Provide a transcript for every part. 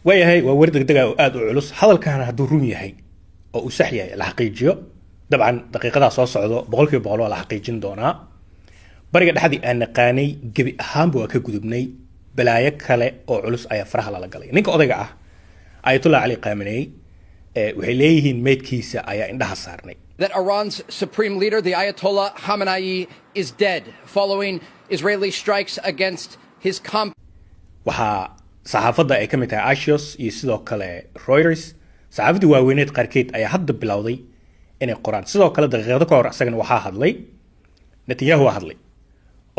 Waayahay, waa war degdega oo aada u culus. Hadalkan hadduu run yahay oo uu sax yahay, la xaqiijiyo, dabcan daqiiqadaa soo socdo 100% waa la xaqiijin doonaa. Bariga dhexdii aan naqaanay gebi ahaanba waa ka gudubnay, balaayo kale oo culus ayaa faraha lala galay. Ninka odayga ah, Ayatullah Cali Khamenei, waxay leeyihiin meydkiisa ayaa indhaha saarnay. That Iran's supreme leader, the Ayatollah Khamenei, is dead following Israeli strikes against his compound. Waxaa saxaafadda ay ka mid tahay Axios iyo sidoo kale Reuters, saxaafaddii waaweyneed qaarkeed ayaa hadda bilowday inay qoraan. Sidoo kale daqiiqado ka hor isagana waxaa hadlay Netanyahu, waa hadlay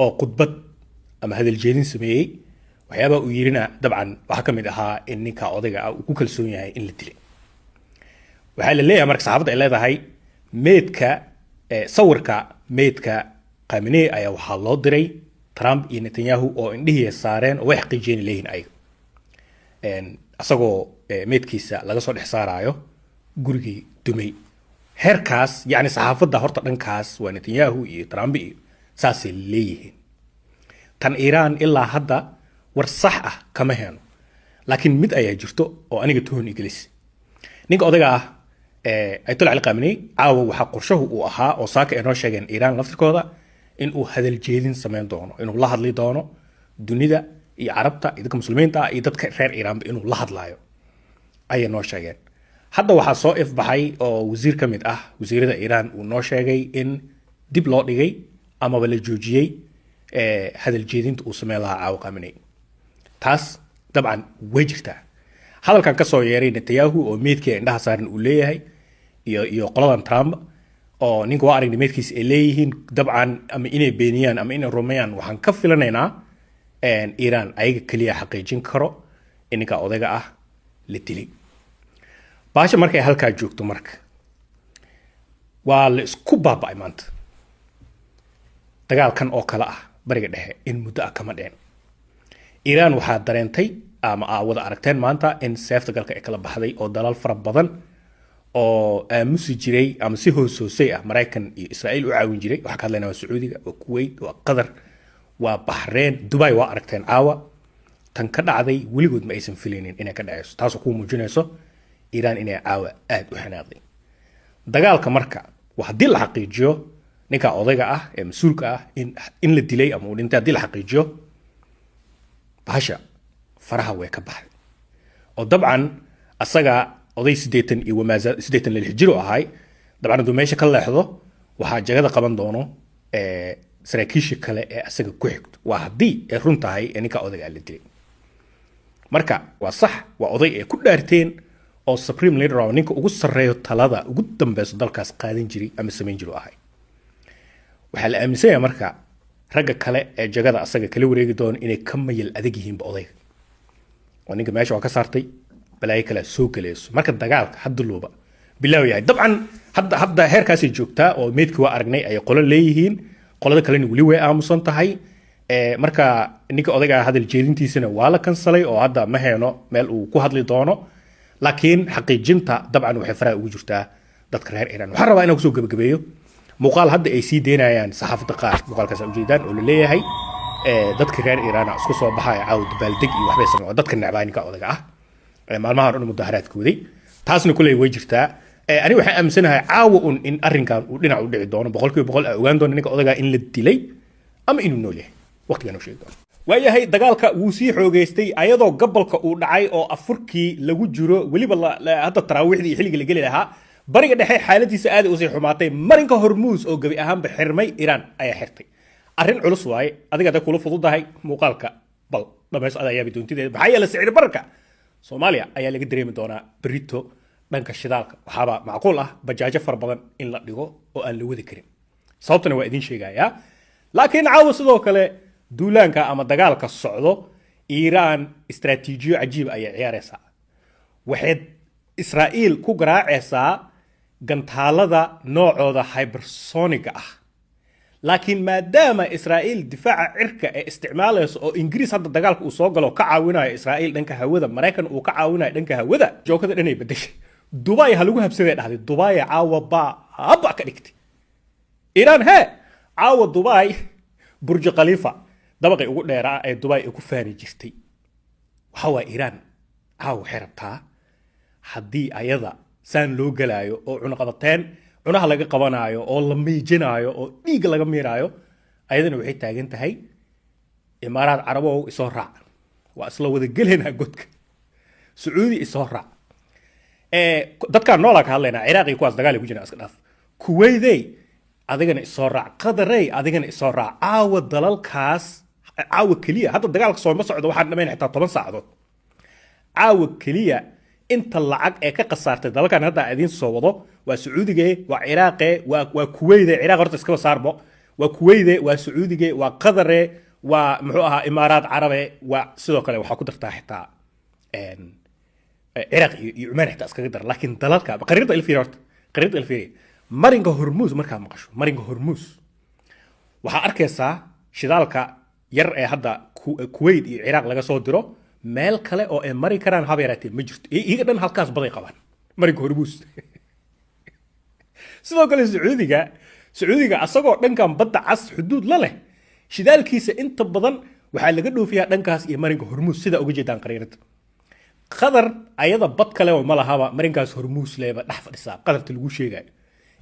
oo khudbad ama hadal jeedin sameeyey. Waxyaabaha uu yirina dabcan waxaa ka mid ahaa in ninka odayga ah uu ku kalsoon yahay in la dilay. Waxaa la leeyahay marka, saxaafadda ay leedahay, meydka, sawirka meydka Khamenei ayaa waxaa loo diray Trump iyo Netanyahu oo indhihii saareen oo way xaqiijiyeen, leeyihin ayaga, isagoo meydkiisa laga soo dhex saaraayo gurigii dumay. Heerkaas yacni saxaafadda horta dhankaas waa Netanyahu iyo Trump iyo saasay leeyihiin. Tan Iiraan ilaa hadda war sax ah kama heeno, laakiin mid ayaa jirto oo aniga tuhun igelis. Ninka odayga ah, Ayatollah Cali Khamenei, caawa waxaa qorshahu uu ahaa oo saaka ay noo sheegeen Iiraan laftirkooda in uu hadal jeedin sameyn doono, inuu la hadli doono dunida iyo Carabta iyo dadka Muslimiinta ah iyo dadka reer Iiraanba inuu la hadlaayo ayay noo sheegeen. Hadda waxaa soo ifbaxay oo wasiir ka mid ah wasiirada Iiraan uu noo sheegay in dib loo dhigay amaba la joojiyey hadal jeedinta uu sameyn lahaa caawa Khamenei. Taas dabcan way jirtaa. Hadalkan ka soo yeeray Netanyahu oo meydkii indhaha saaran uu leeyahay iyo qoladan Trump oo ninka waa aragnay meydkiisa ay leeyihiin, dabcan ama inay beeniyaan ama inay rumeeyaan waxaan ka filanaynaa Iiraan ayaga keliya xaqiijin karo in ninka odayga ah la dilay. Baasha markay halkaa joogto marka waa la isku baaba'ay maanta. Dagaalkan oo kale ah Bariga Dhexe in muddo ah kama dhicin. Iiraan waxaa dareentay ama aa wada aragteen maanta in seefta galka ay kala baxday oo dalal fara badan oo aamusi jiray ama si hoos hoosay ah Maraykan iyo Israa'iil u caawin jiray. Waxaa ka hadlaynaa waa Sacuudiga, waa Kuwait, waa Qatar, waa Baxreen, Dubai. Waa aragteen caawa tan ka dhacday, weligood ma aysan filaynin inay ka dhaceyso. Taasoo kuu muujinayso Iiraan inay caawa aada u xanaaqday. Dagaalka marka waa haddii la xaqiijiyo ninka odayga ah ee mas-uulka ah in la dilay ama uu dhintay, haddii la xaqiijiyo, bahasha faraha way ka baxday. Oo dabcan asaga oday 80 iyo wamaaza 86 jir oo ahay, dabcan hadduu meesha ka leexdo waxaa jagada qaban doono saraakiisha kale ee asaga ku xigto. Waa haddii ay run tahay ee ninka odayga la dilay. Marka waa sax, waa oday ay ku dhaarteen oo supreme leader oo ninka ugu sarreeyo, talada ugu dambeyso dalkaas qaadan jiray ama samayn jiru ahay. Waxaa la aaminsan yahay marka ragga kale ee jagada asaga kala wareegi doono inay ka mayal adag yihiinba odayga, oo ninka meesha waa ka saartay, balaayo kale soo galayso. Marka dagaalka hadda luuba bilaaw yahay. Dabcan hadda heerkaasay joogtaa oo meydkii waa aragnay ay qolo leeyihiin, qolada kalena weli way aamusan tahay. Marka ninka odayga hadal jeedintiisana waa la kansalay oo hadda ma heeno meel uu ku hadli doono, laakiin xaqiijinta dabcan waxay faraha ugu jirtaa dadka reer Iiraan. Waxaan rabaa inaan kusoo gebagabeeyo muuqaal hadda ay sii deynayaan saxaafadda qaar, muuqaalkaas aad ujeedaan oo la leeyahay dadka reer Iiraan isku soo baxaya caawa, dabaaldeg iyo waxbay sameeyaan oo dadka necbaa ninka odaga ah maalmahan dhan mudaharaadkooday. Taasna kuley way jirtaa. Aniga waxaan aaminsanahay caawa un in arrinkan uu dhinac u dhici doono, 100% aa ogaan doono ninka odagaa in la dilay ama inuu nool yahay. Waqtigaan u sheegi doono. Waayahay, dagaalka wuu sii xoogeystay ayadoo gobolka uu dhacay oo afurkii lagu jiro, weliba hadda taraawiixdii iyo xilligii la geli lahaa. Bariga Dhexe xaaladiisa aaday usii xumaatay. Marinka Hormuus oo gebi ahaanba xirmay, Iiraan ayaa xirtay. Arrin culus waaye. Adiga hadday kula fududahay muuqaalka bal dhamayso, adaa yaabi doontideeda. Maxaa yeelay sicir bararka Soomaaliya ayaa laga dareemi doonaa berito dhanka shidaalka. Waxaaba macquul ah bajaajo fara badan in la dhigo oo aan la wadi karin, sababtana waa idiin sheegayaa. Laakiin caawa sidoo kale duulaanka ama dagaalka socdo, Iiraan istaraatiijiyo cajiib ayay ciyaaraysaa. Waxay Israa'iil ku garaacaysaa gantaalada noocooda hypersonic-ga ah, laakiin maadaama Israa'iil difaaca cirka ee isticmaalayso oo Ingiriis hadda dagaalka uu soo galo ka caawinayo Israa'iil dhanka hawada, Maraykan uu ka caawinayo dhanka hawada, jookada dhanay bedeshay. Dubai ha lagu habsaday dhahday. Dubai caawa baaba ka dhigtay Iiraan. Hee, caawa Dubai Burj Khalifa, dabaqii ugu dheeraa ee Dubai ay ku faani jirtay, waxaa waa Iiraan. Caawa waxay rabtaa haddii ayada saan loo gelaayo oo cunaqabateen cunaha laga qabanaayo oo la miijinaayo oo dhiigga laga miiraayo, ayadana waxay taagan tahay Imaaraad Carabow isoo raac, waa isla wada gelaynaa godka. Sacuudi isoo raac. Dadkaan noolaa ka hadlaynaa, Ciraaq iyo kuwaas dagaal ay ku jiraan iska dhaaf. Kuwaydey adigana isoo raac, Qadarey adigana isoo raac. Caawa dalalkaas, caawa keliya hadda dagaalka sooma socdo, waxaan dhamayn xitaa 10 saacadood. Caawa keliya inta lacag ee ka khasaartay dalalkan hadda aan idiin soo wado, waa Sacuudige, waa Ciraaqe, waa Kuweyde. Ciraaq horta iskaba saarbo. Waa Kuweyde, waa Sacuudige, waa Qadare, waa muxuu ahaa Imaaraad Carabe, waa sidoo kale waxaa ku dartaa xitaa Ciraaq iyo Cumaan xitaa iskaga dar. Laakiin dalalka qariirda ilfiiri, horta qariirda ilfiiri, marinka Hormuus markaa maqasho, marinka Hormuus waxaa arkaysaa shidaalka yar ee hadda Kuwait iyo Ciraaq laga soo diro, meel kale oo ay mari karaan haba yaraatee ma jirto. Iyaga dhan halkaas baday qabaan marinka Hormuus. Sidoo kale Sacuudiga asagoo dhankan Badda Cas xuduud la leh, shidaalkiisa inta badan waxaa laga dhoofiyaa dhankaas iyo marinka Hormuus, sida uga jeedaan qariirada. Qatar ayada bad kale oo ma lahaba, marinkaas Hormuus leeba dhex fadhisaa Qatarta lagu sheegayo.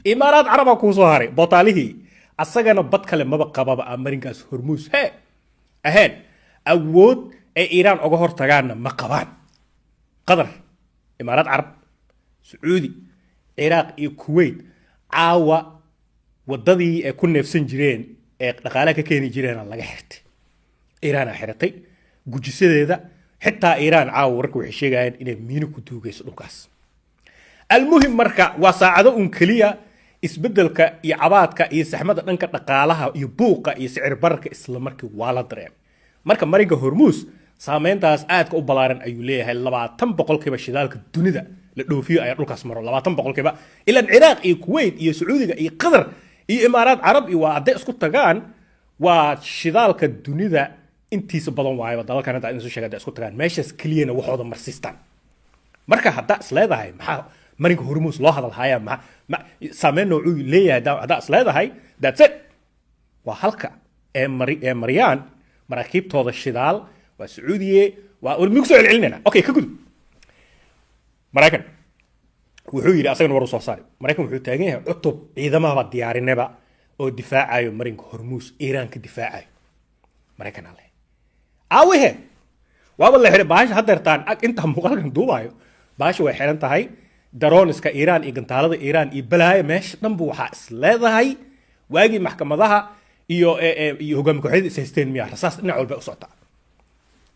Imaaraad Carabaa kuu soo haray bootaalihii, asagana bad kale maba qababa aan marinkaas Hormuus he ahayn. Awood ay Iiraan uga hortagaanna ma qabaan. Qatar, Imaaraad Carab, Sacuudi, Ciraaq iyo Kuwait caawa wadadii ay ku neefsan jireen ee dhaqaalaha ka keeni jireena laga xirtay, Iiraana xiratay gujisadeeda. Xitaa Iiraan caawa wararka waxay sheegayaan inay miino ku duugayso dhulkaas. Almuhim, marka waa saacado un keliya isbedelka iyo cabaadka iyo saxmada dhanka dhaqaalaha iyo buuqa iyo sicir bararka isla markii waa la dareemay. Marka marinka Hormuus saameyntaas aadka u ballaaran ayuu leeyahay. 20% shidaalka dunida la dhoofiyo ayaa dhulkaas maro, 20%. Ilan Ciraaq iyo Kuwait iyo Sacuudiga iyo Qatar iyo Imaaraad Carab iyo waa hadday isku tagaan waa shidaalka dunida intiisa badan waayaba. Dalalkan hadda idin soo sheegay hadday isku tagaan meeshaas keliyana waxooda marsiistaan. Marka haddaa is leedahay maxaa marinka Hormuus loo hadal hayaa, maxaa saameyn noocuu leeyahay, haddaa is leedahay, that's it. Waa halka ee mariyaan maraakiibtooda shidaal, waa Sacuudiye, waa migu soo celcelinayna. Okay, ka gudub. Maraykan wuxuu yidhi asagana war u soo saari. Maraykan wuxuu taagan yahay cutub ciidamahaba diyaarinaba oo difaacayo marinka Hormuus, Iiraan ka difaacayo. Maraykan ale aawihe waaba la xiray baasha haddeertaan ag intaa muuqaalkan duubaayo baasha way xiran tahay. Darooniska Iiraan iyo gantaalada Iiraan iyo balaayo meesha dhanbu waxaa is leedahay waagii maxkamadaha iyo hogaami kooxyada is haysteen miyaa, rasaas dhinac walba u socotaa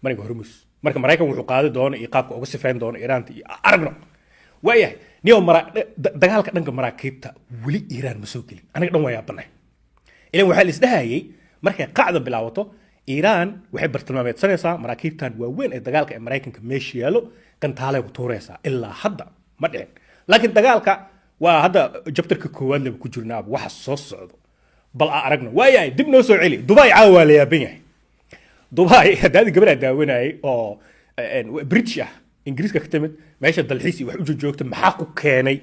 marinka Hormuus. Marka Maraykan wuxuu qaadi doono iyo qaabka uga sifeyn doono Iiraanta iyo aragno. Waayahay niyo, dagaalka dhanka maraakiibta weli Iiraan ma soo gelin. Aniga dhan waa yaabanay. Ilan waxaa la isdhahayay markay qacda bilaabato Iiraan waxay bartilmaameedsanaysaa maraakiibtan waaweyn ee dagaalka ee Maraykanka meesha yaallo, gantaalay ku tuuraysaa. Ilaa hadda ma dhicin, laakiin dagaalka waa hadda chapterka koowaad leba ku jirnaaba, waxa soo socdo bal a aragno. Waayahay, dib noo soo celi Dubai. Caawa waa la yaaban yahay Dubai. Haddaadi gabar aa daawanayay oo British ah, Ingiriiska ka timid, meesha dalxiis iyo wax u joogta, maxaa ku keenay,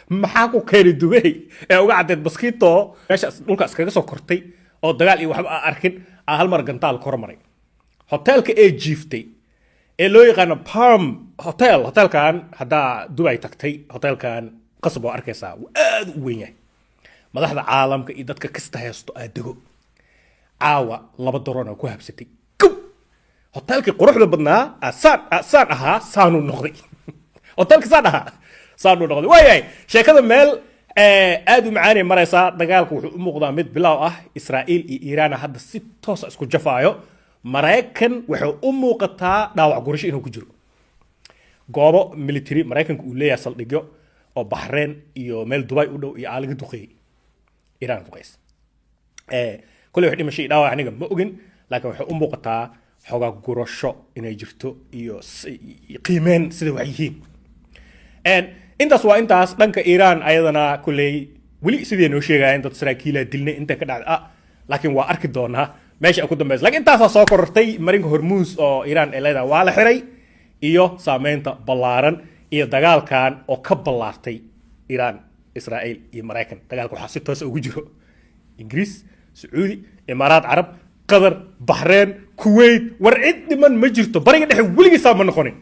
maxaa ku keenay Dubay ee uga caddeed baskiito meesha dhulka iskaga soo kortay oo dagaal iyo waxba aa arkin, aa hal mar gantaal kor maray hotelka ee jiiftay ee loo yaqaano Palm Hotel. Hotelkan haddaa Dubay tagtay, hotelkan qasab oo arkaysaa, wuu aad u weyn yahay. Madaxda caalamka iyo dadka kasta haysto aa dego. Caawa laba daroon aa ku habsatay gow hotelkii quruxda badnaa. Saan ahaa saanuu noqday hotelka, saan ahaa saanuu noqday. Waayahay, sheekada meel aad u macaanay maraysaa. Dagaalku wuxuu u muuqdaa mid bilaaw ah. Israa'iil iyo Iiraana hadda si toosa isku jafaayo. Maraykan waxay u muuqataa dhaawac gurasho inuu ku jiro. Goobo military Maraykanka uu leeyahay, saldhigyo oo Baxreen iyo meel Dubai u dhow iyo aa laga duqeeyey, Iiraan duqeys. Koley wax dhimashay iyo dhaawac aniga ma ogin, laakiin waxay u muuqataa xoogaa gurasho inay jirto iyo qiimeyn sida wax yihiin. Intaas waa intaas. Dhanka Iiraan ayadana kulley weli sidii noo sheegayaan dad saraakiila dilnay inta ka dhacda ah, laakiin waa arki doonaa meesha ay ku dambeysa. Laakiin intaasaa soo korortay: marinka Hormuus oo Iiraan ay leedahay waa la xiray, iyo saameynta ballaaran iyo dagaalkan oo ka ballaartay Iiraan, Israa'iil iyo Maraykan. Dagaalka waxaa si toosa ugu jiro Ingiriis, Sacuudi, Imaaraat Carab, Qatar, Baxreen, Kuwait. War cid dhiman ma jirto. Bariga Dhexe weligiisaa ma noqonin.